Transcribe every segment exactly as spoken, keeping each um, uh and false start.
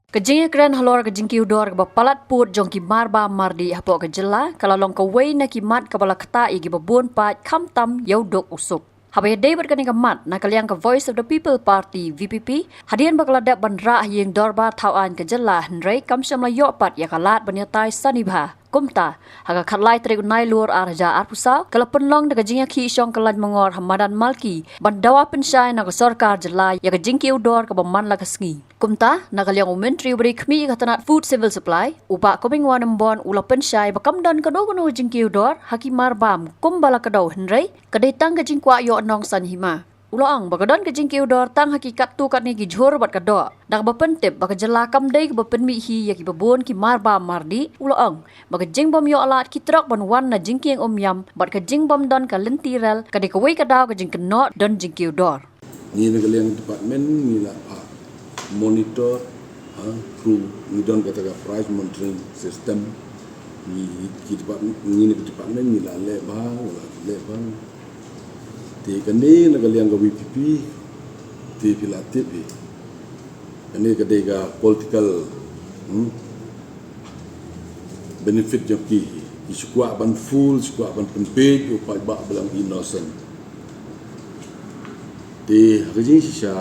Ka jingïakren halor ka jingkiew dor kaba palat pud jong ki marbam mardih hapoh ka jylla ka la long kawei na ki mat kaba la ktah ïa kiba bun paid, khamtam ïa u duk u suk. Haba ïadei bad kane ka mat, na ka liang ka Voice of the People Party, V P P, hadien ba ka la dep ban rah ha ïing dorbar thaw aiñ ka jylla, hynrei kam shym la ïoh pat ïa ka lad ban ïatai sani bha. Kumta, ha ka khatlai tarik u Nailur ar hajar arphew saw, ka la pynlong da ka jingïakhih shong kyllain mangor ha madan Malki ban dawa pynshai na ka sorkar jylla ïa ka jingkiew dor kaba man la ka sngi. Kumta, na ka liang u Myntri uba dei khmih ïa ka tnat Food Civil Supply, u Bah Comingone Ymbon, u la pynshai ba kam don kano kano jingkiew dor ha ki marbam kumba la kdew, hynrei ka dei tang ka jingkwah ïoh nongsan hima. U la ong ba ka don ka jingkiew dor tang ha ki katto katne ki jhur bad ka doh, da kaba pyntip ba ka jylla kam dei kaba pynmih hi ïa kiba bun ki marbam mardih. U la ong ba ka jingbym ïoh lad ki trok ban wan na jingkieng Umïam bad ka jingbym don ka lynti rel ka dei kawei ka daw ka jingkynnoh don jingkiew dor. Ngi na ka liang department ngi la, ah, monitor, ah, through ngi don kata ka price monitoring system. Ngi ki department, ngi na ka department ngi la leh bha, la leh bha. Te kane na ka liang ka V P P, te phi la tip hi. Kane ka dei ka political, hmm, benefit jong ki. Ki shu kwah ban fool, shu kwah ban pynbeit u paidbah ba long innocent. Te ha ka jingshisha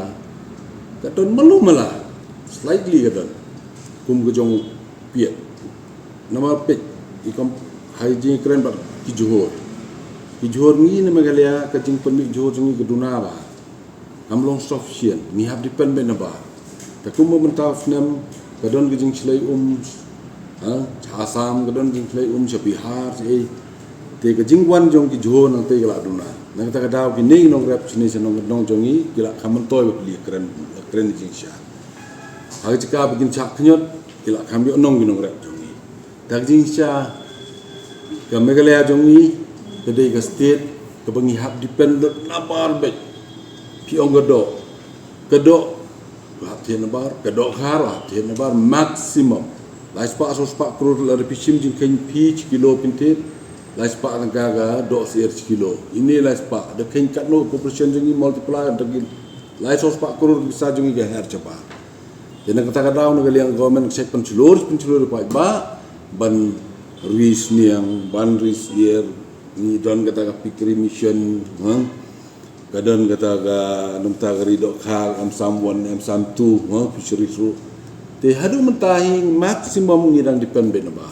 ka don malu mala, slightly ka don kum ka jong piat. Namar peit i kam ha ka jingkren bad ki jhur. Ki jhur ngi na Meghalaya, ka jingpynmih jhur jong ngi ka duna bha. Kam long sufficient, ngi hap depend beit na bar. Te kumba mynta u snem ka don ka jingshlei um, ha, sha Assam ka don jingshlei um, sha Bihar, sha ei. Te ka jingwan jong ki jhur nangtei ka la duna. Na kata ka daw kine ki nongrep shane sha nong, nong jong ngi ki la kham myntoi ba pli kren, kren jingshisha. Ha ka jaka ba kin shah khñiot ki la kham ïoh nong ki nongrep jong ngi. Te ka jingshisha ka Meghalaya jong ngi ka dei ka state kaba ngi hap depend lut na bar beit. Phi ong ka doh, ka doh hap thied na bar, ka dohkha hap thied na bar maximum. Lai spah saw spah klur lada phi shim jingkheiñ phi shi kilo phin thied, lai spah tangka ka doh syiar shi kilo. Ine lai spah, da kheiñ katno population jong ngi multiply da ki lai saw spah klur, ki pisa jong ngi ka her shabar. Te na kata ka daw na ka liang government ka shait pynshlur, pynshlur paidbah ban ri sniang, ban ri syiar. Ngi don kata ka piggery mission, ha? Ka don kata ka, na mynta ka ri dohkha, M sam one, M sam two, ha, fisheries ruh. Te haduh mynta hi maximum ngi dang depend beit na bar.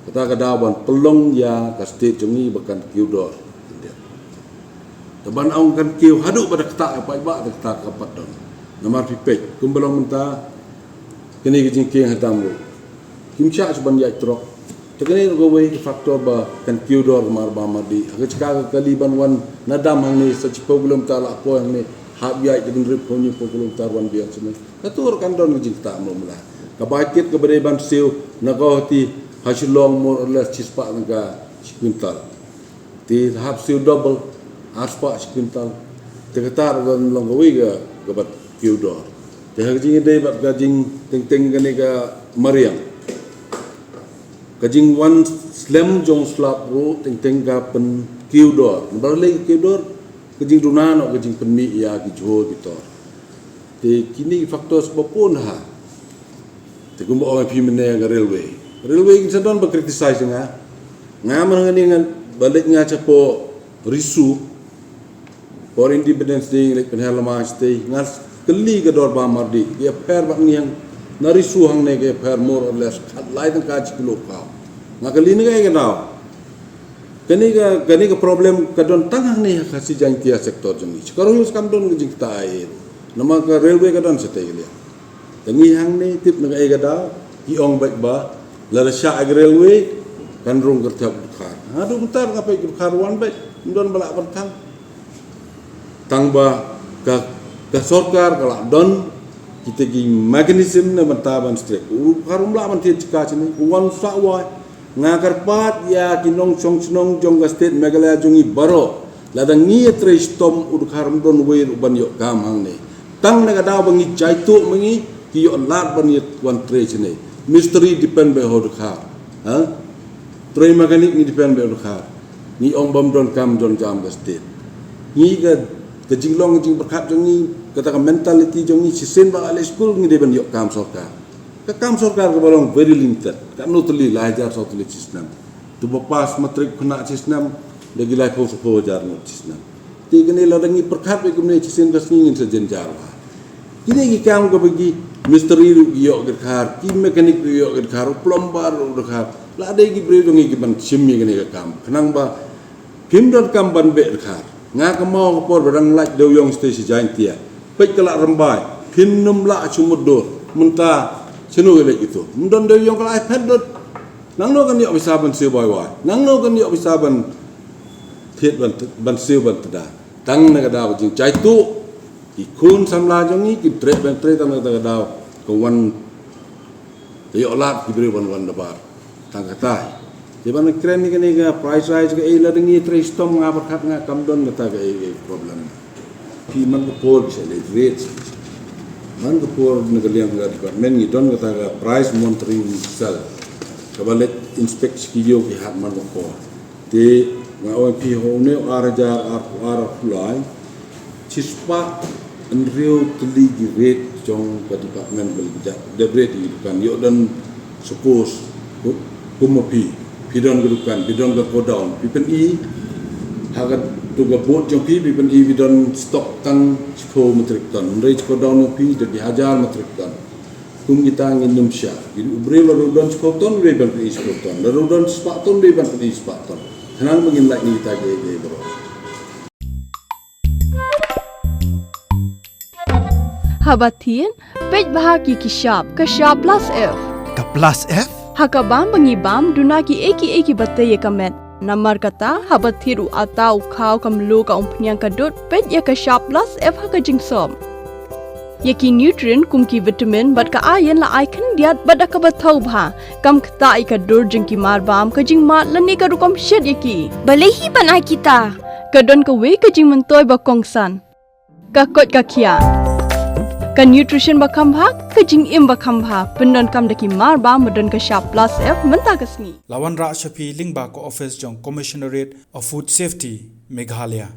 Kata ka daw ban pynlong ïa ka state jong ngi ba kan kiew dor. Te ban ong kan kiew haduh ba da ktah ïa paidbah, da ktah ka pat don. Namar phi peit kumba long mynta kane ka jingkieng ha dam ruh. Kim shah shuh ban ïaid trok. Te kane ruh kawei ka factor ba kan kiew dor ka marbam mardih. Ha ka jaka ka kali ban wan na dam hangne sa shiphew kilometer la poi hangne, hap ïaid da ka hynriewphew hynñiewphew kilometer wan biang shane. Kato ruh kan don ka jingktah mlo mla. Ka bai kit kaba dei ban siew na Guwahati ha Shillong more or less shispah tangka shi kwintal. Te hap siew double, arspah shi kwintal. Te kata ruh kan long kawei ka, kaba kiew dor. Te ha ka jingïadei bad ka jingteng teng kane ka mariang, ka jingwan slem jong slap ruh teng teng ka pynkiew dor. Namar lei ka kiew dor, ka jingduna noh ka jingpynmih ïa ki jhur ki tor. Te kine ki factors ba pun ha. Te kumba ong phi mynne ka railway. Railway kin sa don ba criticize nga. Nga man nga ni nga ba leit nga chapoh Risu. Por Independence Day leit pynher lama shatei. Nga kylli ka dorbar mardih. Ki ïapher bad ngi hangne na Risu hangne ki ïapher more or less khatlai tangka shi kilo kaw. Nga kylli na ka ïa ka daw. Kane ka, kane ka problem ka don tang hangne ha Khasi Jaintia sector jong ngi. Shkar Hills kam don ka jingktah ei. Namar ka railway ka don shatei ka liang. Te ngi hangne tip na ka ei ka daw, ki ong beit ba lada shah ka railway kan rung kyrthiap u dkhar. Haduh mynta nga peit u dkhar wan beit, ym don ba lah ban khang. Tang ba ka, ka sorkar ka lah don kita ki mechanism na bynta ban strict. U dkhar um lah ban thied jaka shane, u wan sah wai. Nga kyrpad ïa ki nongshong shnong jong ka state Meghalaya jong ngi baroh. Lada ngi ïatrei shitom u dkhar ym don wei ruh ban ïoh kam hangne. Tang na ka daw ba ngi jaituh ma ngi ki ïoh lad ban ïa wan trei shane. Mistri depend beit ha u dkhar. Ha? Trei mechanic ngi depend beit ha u dkhar. Ngi ong bym don kam don jam ka state. Ngi ka, ka jinglong ka jingpyrkhat jong ngi Kata ka mentality jong ngi, shisien ba la leit skul ngi dei ban ïoh kam sorkar. Ka kam sorkar kaba long very limited. Katno tylli, lai hajar saw tylli shi snem. Tu ba pass matric khynnah shi snem, da ki laiphew shiphew hajar ngut shi snem. Te kane lada ngi pyrkhat beit kumne, shisien ka sngi ngin sa jynjar bha. Kine ki kam kaba ki mistri ruh ki ïoh ki dkhar, ki mechanic ruh ïoh ki dkhar, u plumber ruh dkhar. La dei ki briew jong ngi ki ban shim ïa kane ka kam. Khnang ba phim donkam ban beh dkhar. Nga kynmaw ka por ba dang lait dewïong shatei sha Jaintia. Peit ka Lad Rymbai. Phin ym lah shu mutdur. Mynta shano ka leit kito. Ym don dewïong, ka la ai phet lut. Nangno kan ïoh pisa ban siew wai wai. Nangno kan ïoh pisa ban thied ban, ban siew ban tda. Tang na ka daw ka jingshai tuh. Ki khun samla jong ngi kin treh ban treh tang na kata ka daw. Ka wan Te ïoh lad ki briew ban wan da bar. Tang katai. Te ban kren ïa kane ka price rise kaei, lada ngi trei shitom, nga pyrkhat nga kam don kata kaei kaei problem. Phi man ka por ki sa leit rate. Man ka por na ka liang ka department ngi don kata ka price monitoring cell. Kaba leit inspect sha ki ïew ki hat man ka por. Te nga ong ïa phi, ha une u ar hajar arphew ar arphew lai, shispah hynriew tylli ki rate jong ka department ba la dep rate ïa ki dukan. Ïoh don suppose, kum ma phi, phi don ka dukan, phi don ka godown, phi pyni ha katu ka board jong phi, phi pyni phi don stock tang shiphew metric ton, hynrei godown jong phi da ki hajar metric ton. Kum kita ngin ym shah. U briew lada u don shiphew ton, u dei ban pyni shiphew ton. Lada u don spah ton, u dei ban pyni spah ton. Khnang ba ngin lait na kita kiei kiei baroh. Haba thied, peit bha ïa ki shap, ka shap plus F. Ka plus F? Ha ka bam ba ngi bam, duna kiei kiei kiba tei ïa ka met. Namar kata, haba thied u atta, u khaw, ka mluh, ka umphniang, ka dud, peit ïa ka shap plus F ha ka jingsop. Ïa ki nutrient kum ki vitamin bad ka iron la ai khyndiat bad da kaba thaw bha. Kam ktah ïa ka dur jong ki mar bam, ka jingmad lane ka rukom shet ïa ki. Balei hi ban ai kita? Ka don kawei ka jingmyntoi ba kongsan. Ka koit ka khiah. Ka nutrition ba kham bha, ka jingim ba kham bha. Pyndonkam da ki mar bam ba don ka shap plus F mynta ka sngi. La wanrah sha phi lyngba ka office jong Commissionerate of Food Safety, Meghalaya.